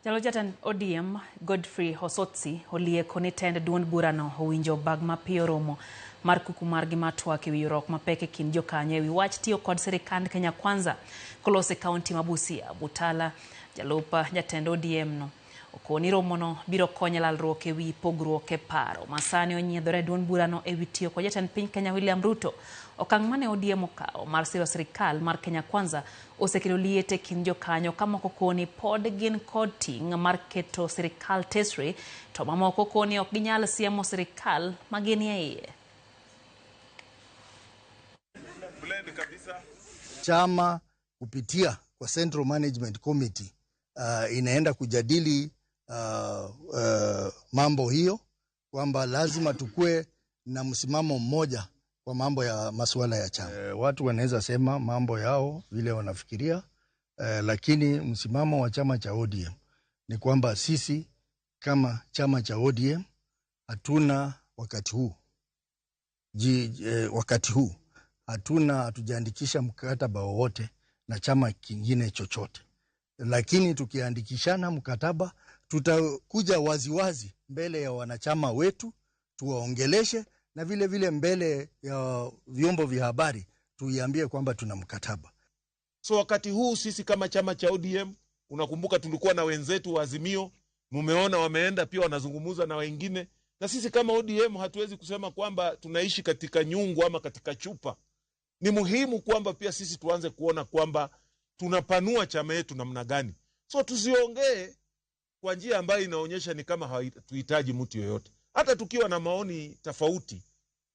Jalo jatend ODM Godfrey Osotsi olieko ni tend duond burano owinjo bag mapiyo romo mar kuku margi mar twak ewi ywaruok mapek e kind jokanyo ewi wach tiyo kod sirikand Kenya Kwanza kolos e kaunti ma Busia. Butala jalup jatend ODM no okoni romono biro konyo e lalruok ewi pogruok e paro ma sani onyiedhore e duond burano ewi tiyo kod jatend piny Kenya William Ruto. Okang' mane ODM okawo mar siro sirikal mar Kenya Kwanza osekelo liet e kind jokanyo ka moko koni pod gin kod ting' mar keto sirikal tesre to mamoko koni ok ginyal siemo sirikal ma ginie iye. Chama kupitia kwa Central Management Committee inaenda kujadili mambo hiyo kwamba lazima tukue na msimamo mmoja kwa mambo ya masuala ya chama. Watu wanaweza sema mambo yao vile wanafikiria, lakini msimamo wa chama cha ODM ni kwamba sisi kama chama cha ODM hatuna wakati huu wakati huu hatujaandikisha mkataba wowote na chama kingine chochote, lakini tukiandikishana mkataba tutakuja waziwazi mbele ya wanachama wetu tuwaongeleshe, na vile vile mbele ya vyombo vya habari tuiambie kwamba tuna mkataba. So wakati huu sisi kama chama cha ODM, unakumbuka tulikuwa na wenzetu wa Azimio, mumeona wameenda pia wanazungumza na wengine, na sisi kama ODM hatuwezi kusema kwamba tunaishi katika nyungu ama katika chupa. Ni muhimu kwamba pia sisi tuanze kuona kwamba tunapanua chama yetu namna gani. So tusiongee kwa njia ambayo inaonyesha ni kama hatuhitaji mtu yoyote. Hata tukiwa na maoni tofauti,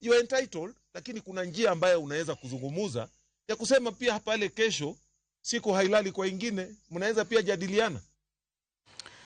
you are entitled, lakini kuna njia ambayo unaweza kuzungumuza ya kusema pia pale kesho siku hailali kwa ingine, mnaweza pia jadiliana.